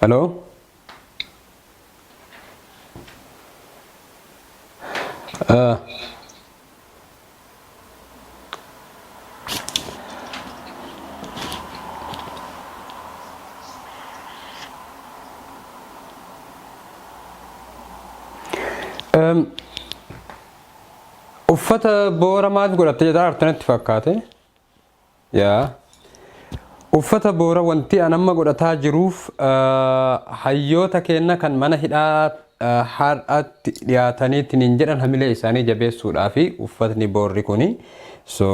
Hello? Uffata boora maal godhatte jedhaa jirtu natti fakkaate. Yaa. Uffata boora wanti an amma godhataa jiruuf hayyoota keenna kan mana hidhaa har'atti dhiyaataniitti niin jedhan hamilee isaanii jabeessuudhaafi uffatni boorri kuni. So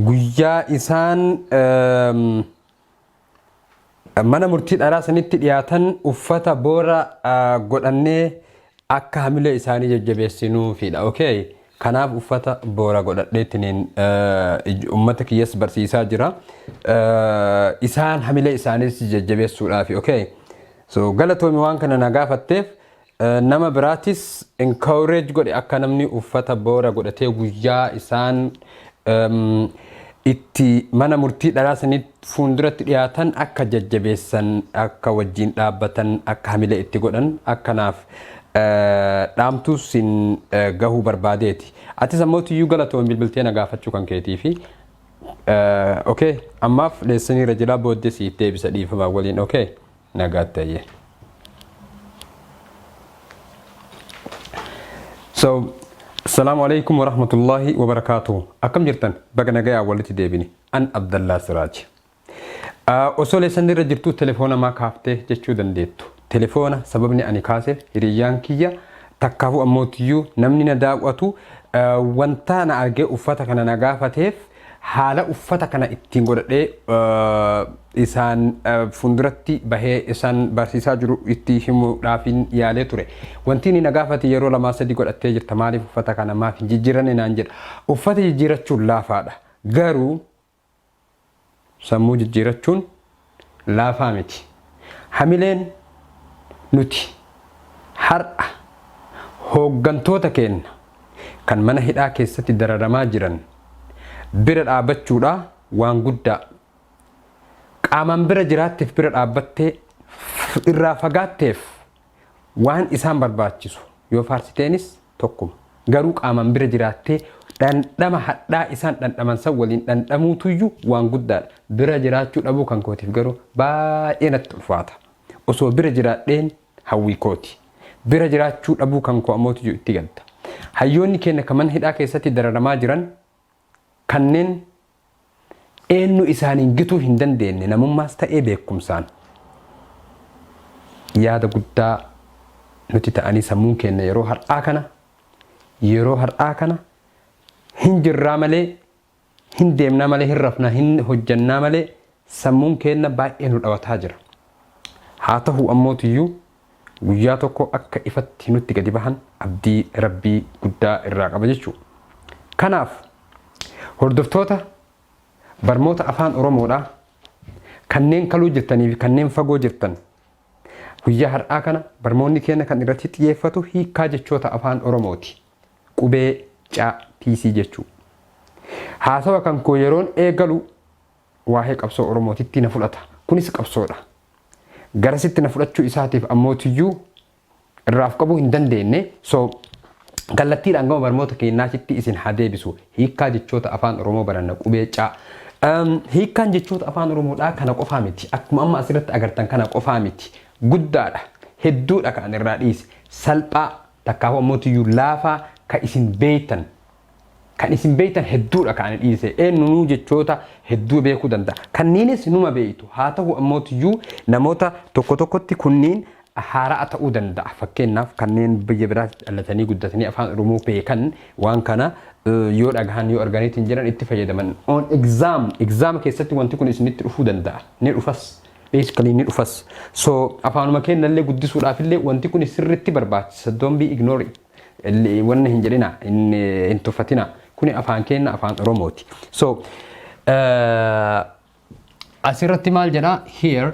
guyyaa isaan mana murtii dharaa sanitti dhiyaatan uffata boora godhannee akka hamilee isaanii jajjabeessinuufidha. Okay. Kanaaf uffata boora godhadheettiniin ummata kiyyas barsiisaa jira. Isaan hamilee isaaniis jajjabeessuudhaafi. Okay. So galatoomi waan kana na gaafatteef. Nama biraatis encourage godhe akka namni uffata boora godhatee guyyaa isaan itti mana murtii dharaa sanitti fuulduratti dhiyaatan akka jajjabeessan, akka wajjin dhaabbatan, akka hamilee itti godhan akkanaaf dhaamtuu sin gahuu barbaadeeti. Atis ammoo tiyyuu galatoomi bilbiltee na gaafachuu kan keetiifi. Okay, ammaaf leessaniirra jira, booddee siif deebisa dhiifamaa waliin. Okay, nagaatti ayyee. So, Assalamu alaikum wa rahmatullahi wa barakatuh. Akkam jirtan? Baga nagayaa walitti deebine. An Abdallaa Siraaj. Osoo leessan irra jirtuu telefoona maa kaaftee jechuu dandeettu. Telefoona sababni ani kaaseef hiriyyaan kiyya takkaafuu ammootiyyuu namni na daawwatu wanta na argee uffata kana na gaafateef haala uffata kana ittiin godhadhee isaan fuulduratti bahee isaan barsiisaa jiru itti himuudhaafin yaalee ture. Wanti inni na gaafate yeroo lamaa sadii godhattee jirta, maaliif uffata kana maaf hin jijjiiranne naan jedha. Uffata jijjiirachuun laafaadha. Garuu sammuu jijjiirachuun laafaa miti. Hamileen nuti har'a hooggantoota keenna kan mana hidhaa keessatti dararamaa jiran bira dhaabachuudhaa waan guddaa. Qaamaan bira jiraatteef bira dhaabbattee irraa fagaatteef waan isaan barbaachisu yoo faarsiteenis tokkuma. Garuu qaamaan bira jiraattee dhandhama hadhaa isaan dhandhaman san waliin dhandhamuutuyyu waan guddaadha. Bira jiraachuu dhabuu kan kootiif garuu baay'ee natti ulfaata. Osoo bira jiraadheen hawwii kooti. Bira jiraachuu dhabuu kan koo ammootuyyuu itti gadda. Hayyoonni keenya kan mana hidhaa keessatti dararamaa jiran kanneen eenyu isaaniin gituu hin dandeenne namummaas ta'ee beekumsaan yaada guddaa nuti ta'anii sammuun keenya yeroo har'aa kana hin jirraa malee, hin deemnaa malee, hin rafnaa, hin hojjannaa malee sammuun keenya baay'ee nu dhawataa jira. Haa ta'u ammootiyyuu guyyaa tokko akka ifatti nutti gadi bahan abdii rabbii guddaa irraa qaba jechuudha. Kanaaf hordoftoota barmoota afaan Oromoodhaa kanneen kaluu jirtanii fi kanneen fagoo jirtan, guyyaa har'aa kana barmoonni keenya kan irratti xiyyeeffatu hiikkaa jechoota afaan Oromooti. Qubee C PC jechuu. Haasawa kan koo yeroon eegalu waa'ee qabsoo Oromootitti na fudhata. Kunis qabsoodha. Garasitti na fudhachuu isaatiif ammootiyyuu irraaf qabuu hin dandeenye. So kallattiidhaan gama barnoota keenyaatitti isin haa deebisu. Hiikkaa jechoota afaan Oromoo baranna, qubee C. Hiikkaan jechoota afaan Oromoodhaa kana qofaa miti. Akkuma amma asirratti agartan kana qofaa miti. Guddaadha. Hedduudha kan irraa dhiise. Salphaa takkaafuu ammootiyyuu laafaa kan isin beektan. Kan isin beektan hedduudha kan ani dhiise. Eenyunuu jechoota hedduu beekuu danda'a. Kanniinis numa beektu. Haa ta'u ammootiyyuu namoota tokko tokkotti kunniin haaraa ta'uu danda'a. Fakkeenyaaf kanneen biyya biraatti dhalatanii guddatanii afaan Oromoo beekan waan kana yoo dhagahan, yoo arganiitiin jiran itti fayyadaman. On exam, exam keessatti wanti kun isinitti dhufuu danda'a. Ni dhufas. Basically ni dhufas. So afaanuma keenyallee guddisuudhaaf illee wanti kun sirriitti barbaachisa. Don't be ignore it. Wanni hin jedhina, hin tuffatina. Kuni afaan keenya, afaan Oromooti. So asirratti maal jedha? Here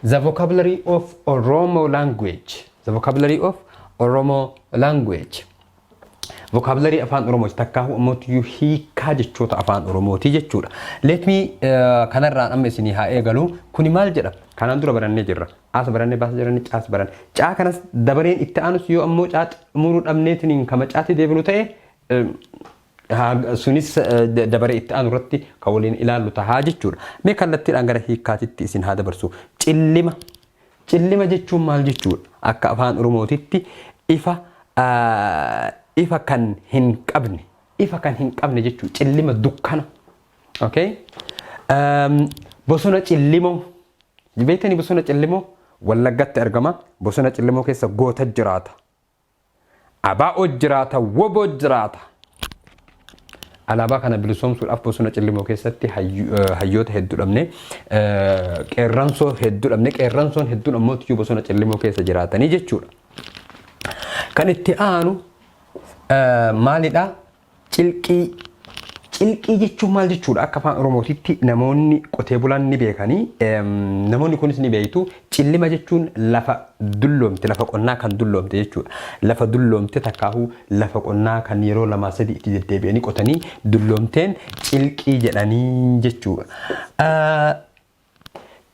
the vocabulary of Oromo language. The vocabulary of Oromo language. Vocabulary Afaan Oromooti, takkaahuu ammoo hiikaa jechoota Afaan Oromooti jechuudha. Let me kanarraan amma isinii haa eegalu. Kuni maal jedha? Kanaan dura barannee jirra. Aas barannee, baas barannee, caas baranne. Caa kanas dabareen itti aanus yoo ammoo caa xumuruu dhabneetiin kama caatti deebinu ta'e, sunis dabaree itti aanu irratti kan waliin ilaallu tahaa jechuudha. Mee kallattiidhaan gara hiikkaatitti isin haa dabarsu. Cillima. Cillima jechuun maal jechuudha? Akka Afaan Oromootitti ifa kan hin qabne, ifa kan hin qabne jechuudha. Cillima, dukkana. Okay? Bosona Cillimoo. Beektanii bosona Cillimoo? Wallaggatti argama. Bosona Cillimoo keessa goota jiraata. Abaa'oo jiraata, woboo jiraata. Alaabaa kana bilisoomsuudhaaf bosona Cillimoo keessatti hayyoota hedduu dhabne, qeerransoo hedduu dhabne, qeerransoon hedduun ammoo tiyyuu bosona Cillimoo keessa jiraatanii jechuudha. Kan itti aanu maalidha? Cilqii. Cilqii jechuun maal jechuudha? Akka Afaan Oromootitti namoonni qotee bulaan ni beekanii, namoonni kunis ni beektu. Cillima jechuun lafa dulloomte, lafa qonnaa kan dulloomte jechuudha. Lafa dulloomte takkaahuu lafa qonnaa kan yeroo lamaa sadii itti deddeebi'anii qotanii dulloomteen cilqii jedhanii jechuudha.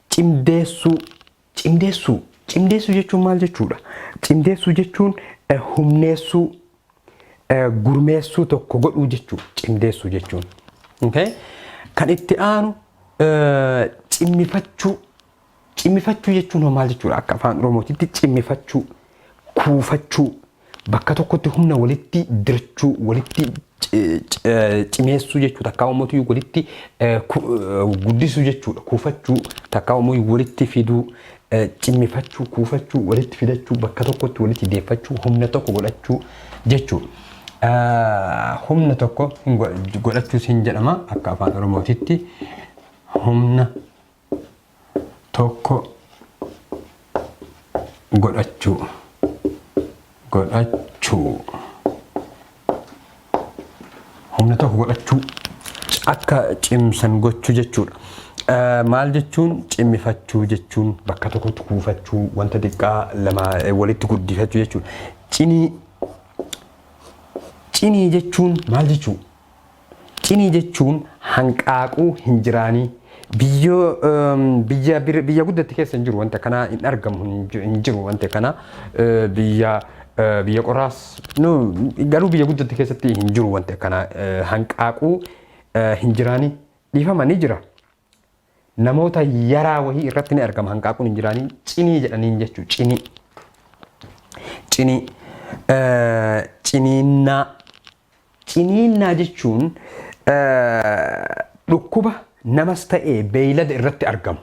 Cimdeessuu. Cimdeessuu. Cimdeessuu jechuun maal jechuudha? Cimdeessuu jechuun humneessuu, gurmeessuu tokko godhuu jechuudha. Cimdeessuu jechuun. Okay? Kan itti aanu cimmifachuu. Cimmifachuu jechuun hoo maal jechuudha? Akka Afaan Oromootitti cimmifachuu, kuufachuu, bakka tokkotti humna walitti dirchuu, walitti cimeessuu jechuudha. Takkaa ummatu walitti guddisuu jechuudha. Kuufachuu takkaa ummatu walitti fiduu, cimmifachuu, kuufachuu, walitti fidachuu, bakka tokkotti walitti deeffachuu, humna tokko godhachuu jechuudha. Humna tokko godhachuus hin jedhama akka Afaan Oromootitti, humna tokko godhachuu, humna tokko godhachuu, akka cimsan gochuu jechuudha. Maal jechuun? Cimmifachuu jechuun bakka tokkotti kuufachuu, wanta xiqqaa lama walitti guddifachuu jechuudha. Cinii. Cinii jechuun maal jechuu? Cinii jechuun hanqaaquu hin jiraanii. Biyyoo biyya biyya guddatti keessa hin jiru, wanta kanaa hin argamu, hin jiru wanta kana. Biyya qorraas no, garuu biyya guddatti keessatti hin jiru wanta kana. Hanqaaquu hin jiraanii, dhiifama, ni jira. Namoota yaraa wahii irratti ni argama hanqaaquun hin jiraanii, cinii jedhaniin jechuu. Cinii. Cinii. Ciniinnaa. Ciniinnaa jechuun dhukkuba namas ta'ee beeylada irratti argamu.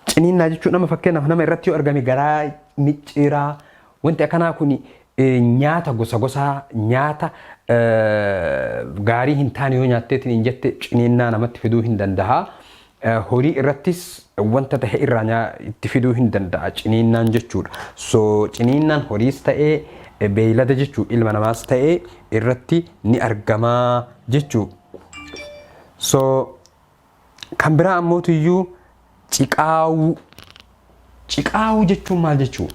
Ciniinnaa jechuun nama, fakkeenyaaf, nama irratti yoo argame garaa micciiraa, wanti akkanaa kun nyaata gosa gosaa, nyaata gaarii hin taane yoo nyaatteetiin hin jette, ciniinnaa namatti fiduu hin danda'a. Horii irrattis wanta ta'e irraa itti fiduu hin danda'a ciniinnaan jechuudha. So ciniinnaan horiis ta'ee beeylada jechuu, ilma namaas ta'ee irratti ni argamaa jechuu. So kan biraa ammootu iyyuu ciqaawuu. Ciqaawuu jechuun maal jechuu?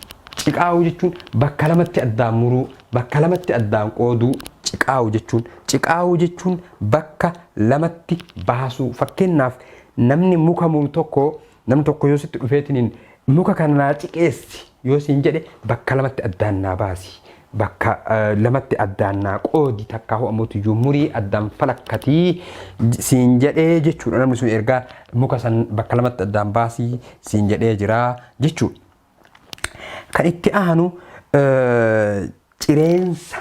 Ciqaawuu jechuun bakka lamatti addaan muruu, bakka lamatti addaan qooduu ciqaawuu jechuun. Ciqaawuu jechuun bakka lamatti baasuu. Fakkeenyaaf, namni muka muru tokko, namni tokko yoo sitti dhufeetiniin "Muka kana naa ciqeessi" yoo siin jedhe, bakka lamatti addaan naa baasi. Bakka lamatti addaan naa qoodi, takkaa ho'amutu murii addaan falakkatii siin jedhee jechuudha. Namni sun ergaa muka san bakka lamatti addaan baasii siin jedhee jira jechuudha. Kan itti aanu cireensa.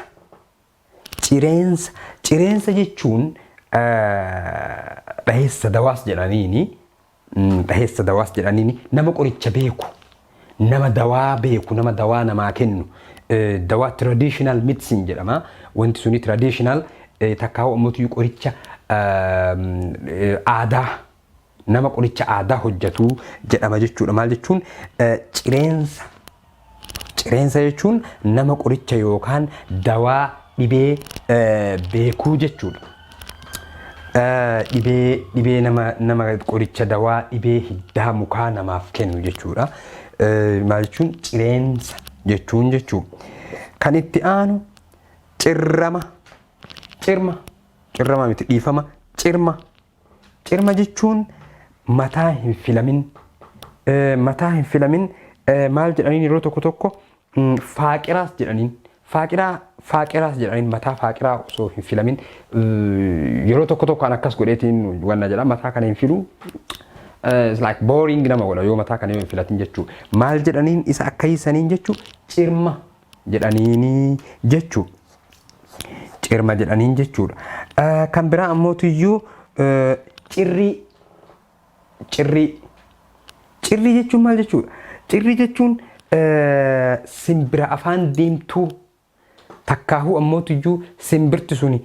Cireensa. Cireensa jechuun dhaheessa dawaas jedhaniini. Dhaheessa dawaas jedhaniini, nama qoricha beeku. Nama dawaa beeku, nama dawaa namaa kennu. Dawaa traditional medicine jedhama. Wanti suni traditional takkaa ho'amutu qoricha aadaa, nama qoricha aadaa hojjetu jedhama jechuudha. Maal jechuun cireensa? Cireensa jechuun nama qoricha yookaan dawaa dhibee beekuu jechuudha. Dhibee nama qoricha dawaa dhibee hiddaa mukaa namaaf kennu jechuudha. Maal jechuun cireensa jechuun jechuudha? Kan itti aanu Cirrama, cirma, cirrama miti, dhiifama, cirma. Cirma jechuun mataa hin filamin. Mataa hin filamin maal jedhaniin yeroo tokko tokko faaqiraas jedhaniin. Faaqiraa, faaqiraas jedhaniin, mataa faaqiraa osoo hin filamin yeroo tokko tokko an akkas godheetiin wanna jedha, mataa kana hin filu. It's like boring nama godha yoo mataa kana yoo hin filatin jechuu. Maal jedhaniin isa akka hiisaniin jechuu? Cirma jedhaniini jechuu. Cirma jedhaniin jechuudha. Kan biraa ammootiyyuu cirrii, cirrii. Cirrii jechuun maal jechuudha? Cirrii jechuun simbira afaan diimtuu takkaahuu ammootiyyuu simbirti suni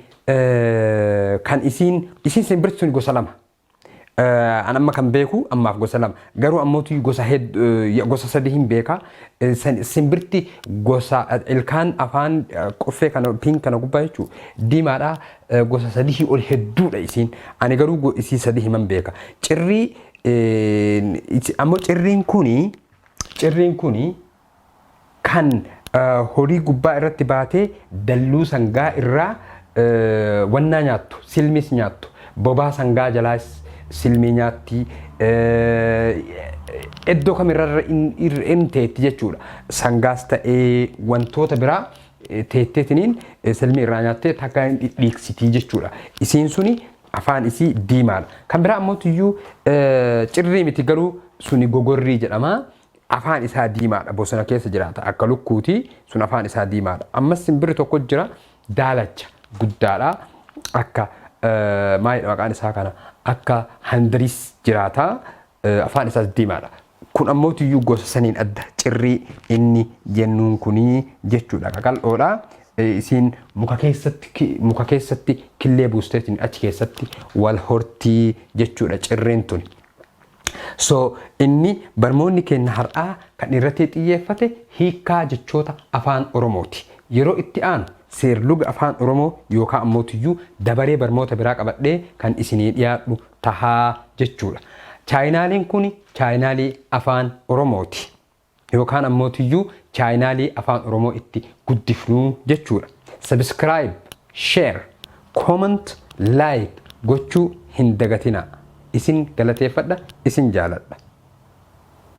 kan isiin simbirti suni gosa lama. An amma kan beeku ammaaf gosa lama. Garuu ammootu gosa gosa sadi hin beeka. Simbirti gosa ilkaan afaan qoffee kana pin kana gubbaa jechuudha. Diimaadha, gosa sadii ol hedduudha isiin. Ani garuu isii sadi himan beeka. Cirrii ammoo cirriin kuni kan horii gubbaa irratti baatee dalluu sangaa irraa wannaa nyaattu, silmis nyaattu, bobaa sangaa jalaas silmii nyaatti, iddoo kamirra in teetti jechuudha. Sangaas ta'ee wantoota biraa teetteetiniin silmii irraa nyaattee takka hin dhidhiiksitii jechuudha. Isiin suni afaan isii diimaadha. Kan biraa ammoo tuyyuu cirrii miti garuu, suni gogorrii jedhama. Afaan isaa diimaadha, bosona keessa jiraata, akka lukkuuti, sun afaan isaa diimaadha. Ammas simbirri tokko jira, daalacha guddaadha, akka maalidha maqaan isaa kana, akka handariis jiraata, afaan isaas diimaadha. Kun ammoo tuyyuu gosa saniin adda cirrii inni jennuun kunii jechuudha. Qaqal'oodha. Isiin muka keessatti killee buusteetiin achi keessatti wal hortii jechuudha cirreen tuni. So inni barmoonni keenya har'aa kan irratti xiyyeeffate hiikkaa jechoota Afaan Oromooti. Yeroo itti aanu seerluga Afaan Oromoo yookaan ammoo tuyyuu dabaree barmoota biraa qabadhee kan isinii dhiyaadhu tahaa jechuudha. Chaayinaaliin kun chaayinaalii Afaan Oromooti. Yookaan ammoo tuyyuu chaayinaalii Afaan Oromoo itti guddifnuu jechuudha. Subscribe, share, comment, like gochuu hin dagatinaa. Isin galateeffadha, isin jaaladha.